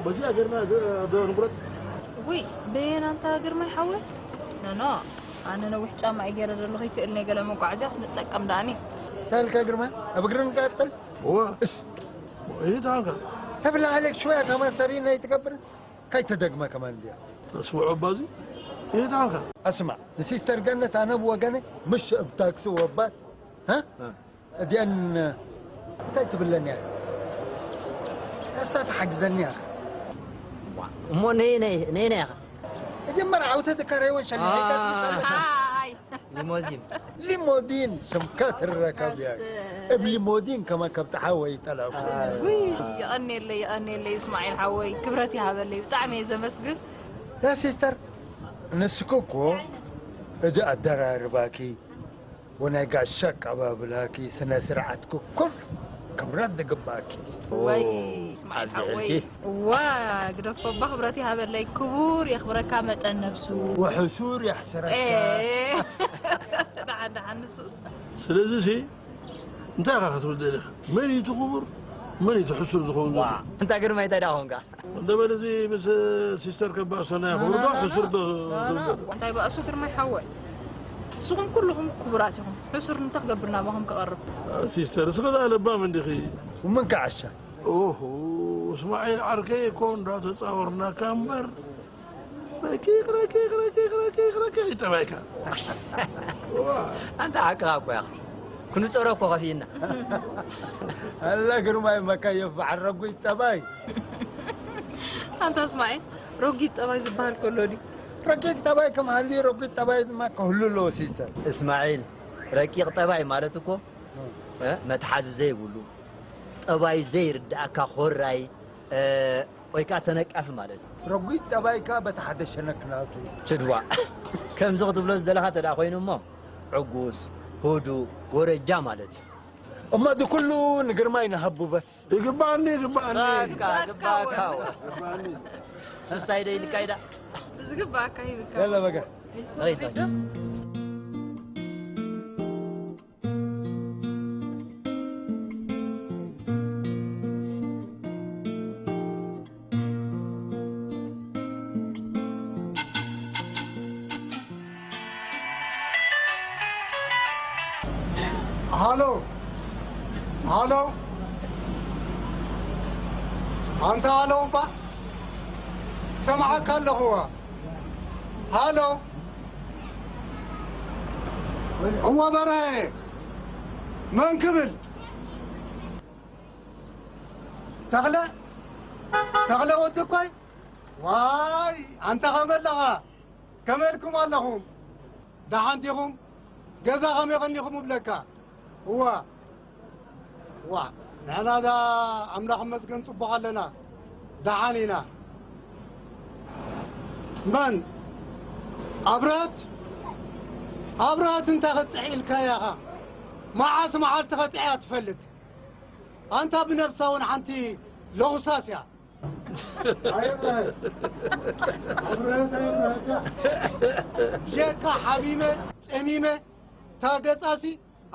እዚ ኣገርና ዶ ንቁረጽ። ውይ በየና እንታ ግርማይ ሓወይ። ኖኖ ኣነ ነዊሕ ጫማ እየ ገይረ ዘለኹ ይክእል ናይ ገለ መጓዓዝያስ ንጠቀም ዳኒ። እንታይ ኢልካ ግርማ? ኣብ እግሪ ንቀጥል። እዋ እስ ይታንካ ተብላ عليك شوية كمان سريع نيتكبر. كي تدق ما كمان دي. ተስውዖ ኣባዚ ይታንካ اسمع، نسيت ترقنت أنا بوقني مش بتاكسي وباص. ها؟ እዚኣን እንታይ ትብለኒ እያ? እስታ ትሓግዘኒ እያ። እሞ ነይ ነይ ነይ ነይ ኢኻ መጀመርያ ዓውተ ትካረይወን ሸኒሐ ኣይ ሊሞዚን ሊሞዲን ስምካ ትረከብ እያ። እብ ሊሞዲን ከማ ከብጥሓ ወይ ጠላኩ። ውይ የቐኔለይ የቐኔለይ እስማዒል ሓወይ ክብረት ይሃበለይ ብጣዕሚ እየ ዘመስግን። ያ ሲስተር ንስኩ እኮ እዚ ኣደራርባኪ ወናይ ጋሻ ኣቀባብላኪ ስነ ስርዓትኪ ኩሉ ክብረት ዝግባእኪ። ወይ እስማዒል ሓወይ ዋ ግደፎ እባ ክብረት ይሃበለይ ክቡር የኽብረካ መጠን ነብሱ ወሕሱር የሕስረካ። ደሓን ደሓን ንሱስ ስለዚ ሲ እንታይ ኢኻ ክትብል ደሊኻ? መን እዩ እቲ ክቡር መን እዩ እቲ ሕሱር ዝኸውን ዘሎ? እንታ ግርማይ እንታይ ደኣ ኾንካ? እንደበል እዚ ምስ ሲስተር ከባእሶና ይኹብር ዶ ሕሱር ዶ ዝብል ዘሎ? እንታይ ባእሱ ግርማይ ሓወይ ንስኹም ኩልኹም ክቡራት ኢኹም ሕሱር እንታይ ክገብር ናባኹም ክቐርብ ሲስተር እስኸ ዛ ለባም እንዲኺ ምን ከዓሻ ኦሆ እስማዒል ዓርከይ እኮ እንዳተፃወርናካ እምበር ረቂቕ ረቂቕ ረቂቕ ረቂቕ ረቂቕ ይጠባይካ ኣንታ ሓቅኻ እኮ ኢኻ ክንፀሮ እኮ ከፊእና ኣላ ግርማይ መካየፍ በዓል ረጉድ ጠባይ ኣንታ እስማዒል ረጊድ ጠባይ ዝበሃል ከሎ ድዩ ረጊድ ጠባይ ከም ሃልዩ ረጉድ ጠባይ ድማ ከህሉ ኣለዎ ሲስተር እስማዒል ረቂቕ ጠባይ ማለት እኮ እ፣ መትሓዚ ዘይብሉ ጠባይ ዘይርዳእካ ኮራይ እ፣ ወይ ከዓ ተነቃፊ ማለት እዩ ረጉድ ጠባይካ በቲ ሓደ ሸነክናቱ ችድዋ ከምዚ ክትብሎ ዝደለኻ ተዳ ኮይኑ እሞ ዕጉስ ህዱ ወረጃ ማለት እዩ እሞ እዚ ኩሉ ንግርማይ ንሃቡ በስ ይግባእኒ ይግባእኒ ግባካ ሱስታይ ደ ይልካይዳ ዝግባእካ ይብካ ያለ በጋ ሬታ ሃሎ ሃሎ ኣንታ ሃሎ እባ ሰምዓካ ኣለኹዋ ሃሎ እወ በርሀ መን ክብል ተኽለ ተኽለ ወዲ እኮይ ዋይ ኣንታ ኸመ ኣለኻ ከመልኩም ኣለኹም ደሓን ዲኹም ገዛ ኸመይ ቐኒኹም እብለካ እዋ ዋ ንሕና ዳ ኣምላኽ መስገን ጽቡቕ ኣለና ደሓን ኢና መን ኣብረት ኣብረት እንታይ ኸጥሕ ኢልካ ያኻ መዓት መዓልቲ ኸጥሕ እያ ትፈልጥ ኣንታ ብነብሳ እውን ሓንቲ ለውሳስ እያ ጀካ ሓሚመ ጸሚመ ታገጻሲ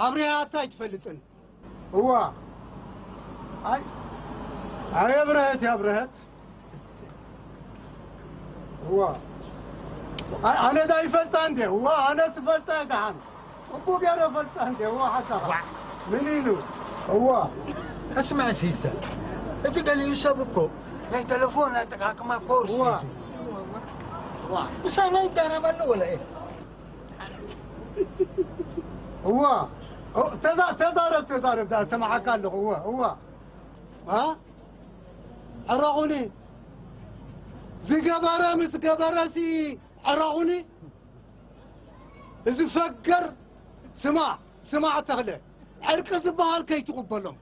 ኣብርያታ ኣይትፈልጥን እዋ ኣይ ኣይ ኣብረሀት ኣብረሀት እዋ ኣይ ኣነ ዳ ይፈልጣ እንዴ እዋ ኣነ ትፈልጣ ደሓን እኮ ገይረ ፈልጣ እንዴ እዋ ሓሳኻ ምን ኢሉ እዋ እስማዕ ሲስተር እቲ ገሊኡ ሰብ እኮ ናይ ተለፎን ኣጠቃቅማ ኮርስ እዋ ምሳና ይዳረብ ኣሎ ወላ እዋ ተዛረብ ተዛረብ ሰማዓካ ኣለኹ እዋ እዋ ዕረቑኒ ዝገበረ ምስ ገበረሲ ዕረቑኒ እዚ ፈገር ስማዕ ስማዕ ተኽለ ዕርቂ ዝበሃል ከይትቕበሎም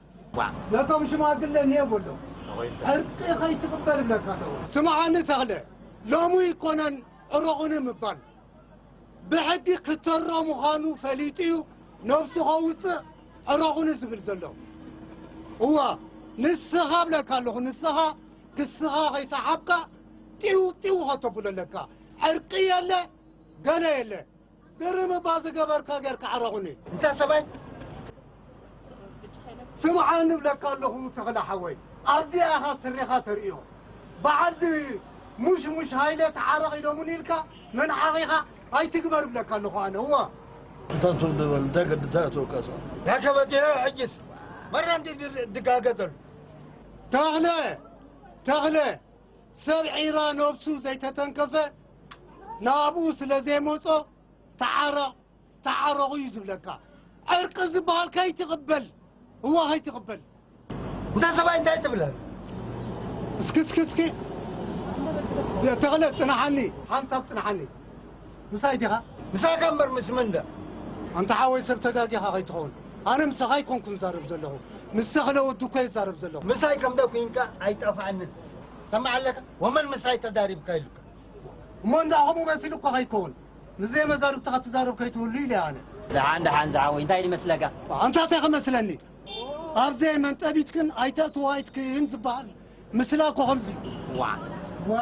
ነቶም ሽማግለ እኒኦ በሎም ዕርቂ ከይትቕበል እብለካ ኣለኹ ስምዓኒ ተኽለ ሎሚ ይኮነን ዕረቑኒ ምባል ብሕጊ ክተሮ ምዃኑ ፈሊጡ እዩ ነብሱ ከውፅእ ዕረቑኒ ዝብል ዘሎ እዋ ንስኻ እብለካ ኣለኹ ንስኻ ክስኻ ከይሰሓብካ ጢው ጢው ከተብሎ ኣለካ ዕርቂ የለ ገለ የለ ግርም እባ ዝገበርካ ጌርካ ዕረቑኒ እንታ ሰብኣይ ስምዓኒ እብለካ ኣለኹ ተኽለ ሓወይ ኣብዚኣ ኢኻ ስሪኻ ተርእዮ በዓል ሙሽሙሽ ሃይለ ተዓረቕ ኢሎሙኒ ኢልካ መንዓቕ ኢኻ ኣይትግበር እብለካ ኣለኹ ኣነ። እዋ። እንታይ ትብል ንበል? እንታይ ገድ-፣ እንታይ ኣተወቀሰ? ዳከበትዮ ሕጅስ መራ እንዲ ድጋገ ዘሎ። ተኽለ፣ ተኽለ፣ ሰብ ዒራ ነብሱ ዘይተተንከፈ ናብኡ ስለ ዘይመጾ ተዓረቕ፣ ተዓረቑ እዩ ዝብለካ። ዕርቂ ዝበሃል ከይትቕበል፣ እዋ ከይትቕበል። እንተ ሰብኣይ እንታይ ትብለኒ? እስኪ፣ እስኪ፣ እስኪ። ተኽለ፣ ጽንሓኒ፣ ሓንሳብ ጽንሓኒ። ምሳይ ዲኻ? ምሳኻ እምበር ምስ መን ዳ? ኣንታ ሓወይ ሰብ ተጋጊኻ ከይትኸውን። ኣነ ምሳኻ ኣይኮንኩን ዝዛረብ ዘለኹ። ምስ ተኽለ ወዲ እኮ እየ ዝዛረብ ዘለኹ። ምሳይ ከም ዶ ኩንካ ኣይጠፍኣንን። ሰማዕ ኣለካ? ወመን ምሳይ ተዛሪብካ ኢሉካ? እሞ እንዳ ከምኡ መሲሉ እኮ ከይከውን። ንዘይ መዛርብትኻ ትዛረብ ከይትህሉ ኢለ ኣነ። ደሓን፣ ደሓን ዝሓወይ፣ እንታይ ይመስለካ? ኣንታ እንታይ ክመስለኒ? ኣብ ዘይ መንጠቢትክን ኣይተእትዋ ኣይትክን ዝበሃል ምስላ እኮ ከምዚ። ዋ። ዋ።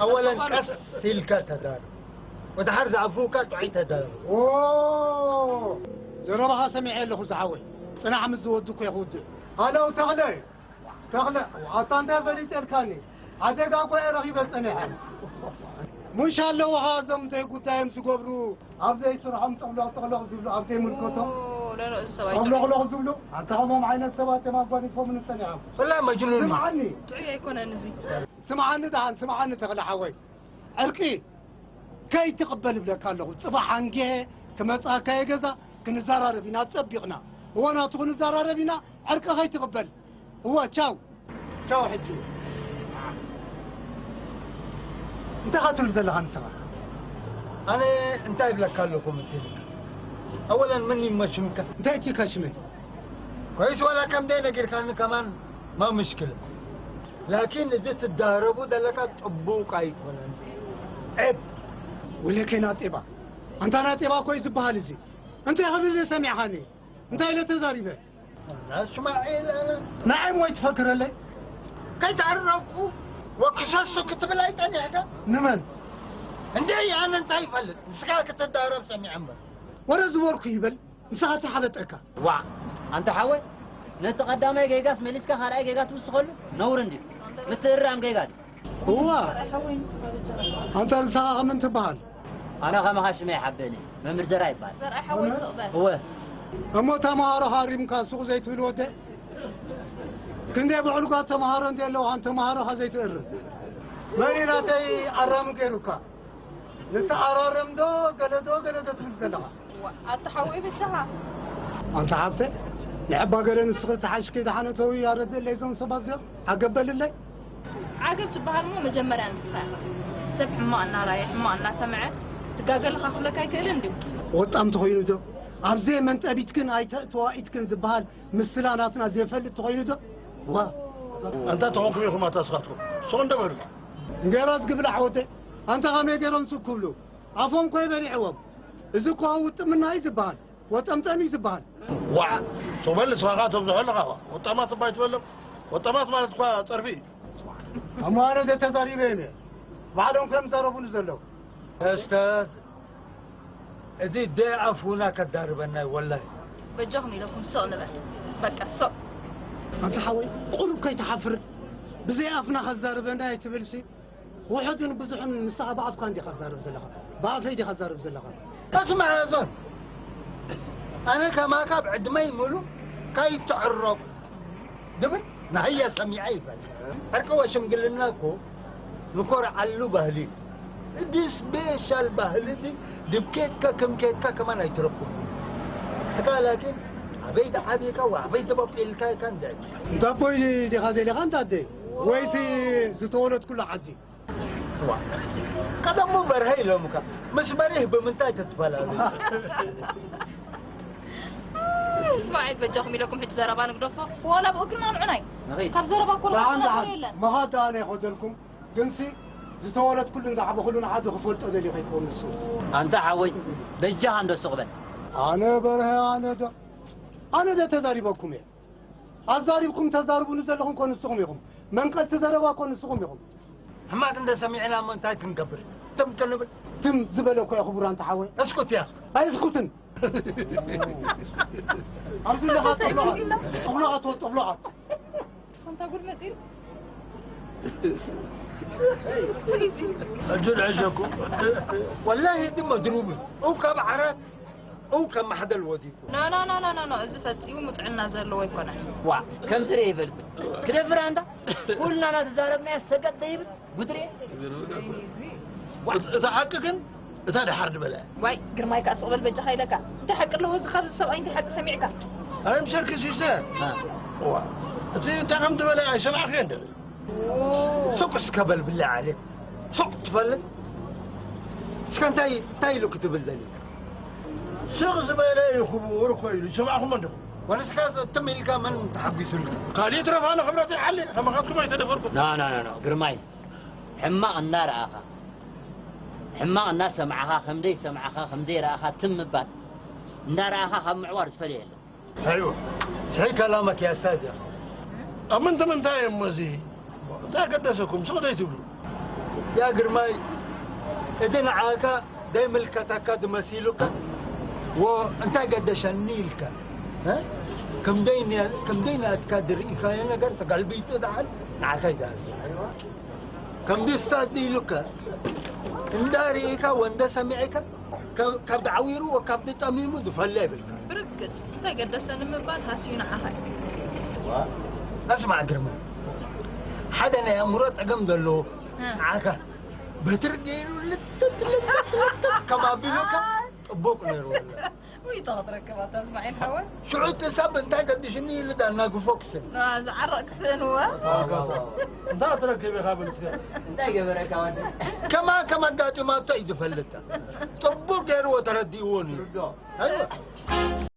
ኣወለን ቀስ ኢልካ ተዛረብ። ወድሓር ዝኣፉካ ጥዑይ ተዛረብ። ኦ፣ ዘረባኻ ሰሚዐ ኣለኹ ዝሓወይ። ጽናሕ ምስ ዝወዱ እኮ ይኽውድእ። ሃለው ተኽለ። ተኽለ፣ ኣታ እንታይ ፈሊጠልካኒ? ሓደጋ እኮ እየ ረኺበ ጸኒሐ። ሙሽ ኣለውኻ እዞም ዘይጉዳዮም ዝገብሩ፣ ኣብ ዘይስርሖም ጠቕሎቕ ጠቕሎቕ ዝብሉ፣ ኣብ ዘይምልከቶም ኦ፣ ሎሎ፣ እዚ ሰብ ኣይጥዑይ። ጠቕሎቕሎቕ ዝብሉ፣ ኣታ ከምኦም ዓይነት ሰባት እዮም ኣጓኒፎምኒ ጸኒሖም። ወላ መጅኑን እዩ። ስምዓኒ። ጥዑይ ኣይኮነን እዚ። ስምዓኒ ደሓን፣ ስምዓኒ ተኽለ ሓወይ። ዕርቂ ከይትቕበል እብለካ ኣለኹ። ጽባሕ ኣንጊሀ ክመጽኣካ እየ ገዛ፣ ክንዘራረብ ኢና ጸቢቕና። እወ ናቱ ክንዘራረብ ኢና፣ ዕርቂ ከይትቕበል። እወ፣ ቻው። ቻው ሕጂ። እንታይ ኢኻ ትብል ዘለኻ ንስኻ? ኣነ እንታይ እብለካ ኣለኹ መሲልካ? ኣወለን ምን ይመሽምካ? እንታይ እቲ ከሽመ? ኮይስ ዋላ ከም ደይ ነጊርካኒ ከማን ማ ምሽክል። ላኪን እዚ ትዳረቡ ዘለካ ጥቡቅ ኣይኮነን። ዔብ። ወለከ ናጤባ። ኣንታ ናጤባ እኮ እዩ ዝበሃል እዚ። እንታይ ክብል ሰሚዕኻኒ? እንታይ ኢለ ተዛሪበ? ኣና እስማዒል፣ ኣነ ንዓይ ሞ ይትፈክረለይ? ከይተዕረቁ ወክሰሱ ክትብል ኣይጠኒሕካ? ንመን? እንዴ ኣነ እንታይ ይፈልጥ? ንስኻ ክትዳረብ ሰሚዐ እምበር። ወረ ዝበርኩ ይበል፣ ንስኻ ተሓበጠካ። ዋዕ፣ ኣንታ ሓወይ፣ ነቲ ቀዳማይ ጌጋስ መሊስካ ካልኣይ ጌጋ ትውስኸሉ? ነውሪ እንድዩ። ምትእርራም ጌጋ ድዩ? እዋ። ኣንታ ንስኻ ከመን ትበሃል? ኣነ ከማኻ ሽመይ ሓበኒ፣ መምህር ዘርኣይ ይበሃል። ዘርኣይ ሓወይ ስቕ በል። እወ። እሞ ተምሃሮኻ ኣሪምካ ሱቕ ዘይትብል ወደ? ክንደይ ብዕሉጋት ተምሃሮ እንደ ኣለውኻን ተምሃሮኻ ዘይትእርም? መን እዩ ናተይ ኣራሚ ገይሩካ? ንተኣራረም ዶ ገለ ዶ ገለ ዶ ትብል ዘለኻ? ዋ፣ ኣታ ሓወይ በጃኻ። ኣንታ ሓብተ፣ ንዕባ ገለ ንስኺ ተሓሽኪ ደሓነ ተዊ ኣረድእለይ እዞም ሰባት እዚኦም፣ ዓገብ በልለይ። ዓገብ ትበሃል እሞ መጀመርያ ንስኻ ኢኻ። ሰብ ሕማቕ እናረኣየ፣ ሕማቕ እናሰምዐ፣ ትጋገ ኣለኻ ክብለካ ኣይክእልን ድዩ? ወጣም ተኾይኑ ዶ? ኣብ ዘይ መንጠቢትክን ኣይተእተዋ ኢትክን ዝበሃል ምስላ ናትና ዘይፈልጥ ተኾይኑ ዶ? ዋ። ኣንታ ተኾንኩም ኢኹም ኣታ ስኻትኩም። ሱቕ እንደ በሉ። እንጌራስ ግብላ ዓወተ፣ ኣንታ ኸመይ ገይሮም ሱቕ ክብሉ? ኣፎም ኮይ በሊዕዎም። እዚ እኮ ውጥምና እዩ ዝበሃል። ወጠምጠም እዩ ዝበሃል። ዋዕ! ሱቕ በል ንስኻ ኸኣ ተብዝሖ ኣለኻ። ወጣማት እባ ኣይትበሎም። ወጣማት ማለት እኳ ጸርፊ እዩ። ኣማረ ተዛሪበ እየ። ባዕሎም ከም ዘረቡኒ ዘለዉ። ኡስታዝ፣ እዚ ደይ ኣፉና ከዳርበና እዩ ወላሂ። በጃኹም ኢለኩም ስቕ ንበል። በቃ ስቕ። ኣንታ ሓወይ፣ ቁሩብ ከይትሓፍር ብዘይ ኣፍና ከዛርበና ኣይትበልሲ። ውሑድን ብዙሕን ንስኻ ብኣፍካ እንዲኻ ትዛረብ ዘለኻ። ብኣፈይ ዲኻ ትዛረብ ዘለኻ። እስማዕ ያዞን፣ ኣነ ከማካ ኣብ ዕድመይ ሙሉ ከይትዕረቁ ድብል ናህያ ሰሚዐ ይበል። ዕርቂ ወሽምግልና እኮ ንኮርዓሉ ባህሊ እዩ። እዚ ስፔሻል ባህሊ እዚ ድብኬትካ ከምኬትካ ከማን ኣይትረክቡ። ስጋ ላኪን ኣበይ ተዓቢካ ወኣበይ ተበቂልካ ኢካ እንደ እንተ ኣቦይ ዲኻ ደሊኻ እንተ ኣደይ ወይሲ ዝተወለድኩሉ ዓዲ? ዋ፣ ቀደሙ በርሀ ኢሎምካ። ምስ በሪህ ብምንታይ ትትፈላለዩ? እስማዒል በጃኹም ኢለኩም ሕጂ ዘረባ ንግደፎ። ዋላ ብእግርና ንዑናይ። ንኸይድ። ካብ ዘረባ እኮ ደሓን፣ ዝሓስር ደሓን። የለን። መኻት ደኣ ኣይኸደልኩም። ግንሲ ዝተወለድኩሉን ዝዓበኹሉን ዓዲ ክፈልጦ ደልዩ ከይከውን ንሱ። ኣንታ ሓወይ፣ በጃኻ እንዶ ስቕ በል። ኣነ በርሀ፣ ኣነ ዶ፣ ኣነ ዶ ተዛሪበኩም እየ? ኣዛሪብኩም ተዛርቡኒ ዘለኹም እኮ ንስኹም ኢኹም። መንቀልቲ ዘረባ እኮ ንስኹም ኢኹም። ሕማቕ እንደ ሰሚዕና እሞ እንታይ ክንገብር? ትም ክንብል? ትም ዝበለ እኮ እየ ክቡር ኣንታ ሓወይ። እስኩት እያ። ኣይስኩትን። ኣብዚ ኣለኻ ጠብሎቓት፣ ጠብሎቓት፣ ጠብሎቓት። ኣንታ ጉድ መጺኡ። እጁ ንዕሸኩም። ወላሂ፣ እዚ መድሩብ እዩ። እው ካብ ዓራት፣ እው ካብ ማሕደል ወዲቁ። ኖ፣ ኖ፣ ኖ፣ ኖ፣ ኖ፣ ኖ፣ እዚ ፈጺሙ ጥዕና ዘለዎ ኣይኮነን። ዋ፣ ከምዚ ዶ ይፈልጥ? ክደፍር ኣንታ? ኩልና እናተዛረብናዮ ሰገጥ ዘይብል ጉድሪ። እታ ሓቂ ግን እታ ደሓር ዝበለ። ዋይ፣ ግርማይ ከኣ ስቕ በል በጃኻ ኢለካ። እንታይ ሓቂ ኣለዎ እዚ ካብዚ ሰብኣይ እንታይ ሓቂ ሰሚዕካ? ኣይምሰርኪ ሲስተር። እዋ፣ እቲ እንታይ ከም ዝበለ ኣይሰማዕክዮ እንደ። ኦ፣ ሱቅ እስከ በል ብላ ዓሌት። ሱቅ ትፈልጥ? እስከ እንታይ፣ እንታይ ኢሉ ክትብል ደሊካ? ስቕ ዝበለ እዩ ክቡር እኮ ኢሉ ይሰማዕኩም እንዲኹም። ወንስካ ትም ኢልካ መን ተሓጒሱልካ? ካልእ ትረፋ ንክብረት ይሓሊ ከማኻትኩም ኣይተደፈርኩም። ና ና ና ና ግርማይ፣ ሕማቕ እናረኣኻ፣ ሕማቕ እናሰማዕኻ፣ ከምዘይ ሰማዕኻ ከምዘይ ረኣኻ ትም ምባል፣ እንዳረኣኻ ካብ ምዕዋር ዝፈልየ የለን። ኣይዋ፣ ስሒካ ላመክ ያስታዚያ። ኣብ ምንታይ ምንታይ እሞ እዚ እንታይ ገደሰኩም? ስቕ ዘይትብሉ? ያ ግርማይ፣ እቲ ንዓካ ዘይምልከተካ ዝመሲሉካ፣ ወ እንታይ ገደሸኒ ኢልካ፣ እ? ከምደይ ነ-፣ ከምደይ ናትካ ዝርኢካዮ ነገር ተገልቢጡ ደሓን ንዓካ ይዛዝም። ከምዚ ስታዝ ኢሉካ እንዳ ርኢካ ወንደ ሰሚዕካ ካብ፣ ካብ ተዓዊሩ ወ ካብ ተጠሚሙ ዝፈለ ይብልካ። ብርግጽ እንታይ ገደሰኒ ምባል ሃስዩ ንዓኻ እዩ። ኣስማዕ ግርማ፣ ሓደ ናይ ኣእምሮ ጸገም ዘለዎ ንዓካ በትሪ ገይሩ ልጥጥ ልጥጥ ልጥጥ ከም ኣቢሉካ ጽቡቕ ነይሩ። ወላ ውይ፣ ተኽትረክብ ኣታ እስማዒል ሓወይ። ሽዑ እቲ ሰብ እንታይ ገዲሽኒ ኢሉ ዳና ግፎ ክስን። ና፣ ዝዓረቕ ክስእንዋ። እንታይ ትረክብ ኢኻ ብል እስከ። እንታይ ገበረካ ወዲ? ከማ ከም ኣጋጢማቶ እዩ ዝፈልጥ። ጽቡቕ ገይርዎ ተረዲእዎ ነይሩ። ርዶ። ኣይዋ።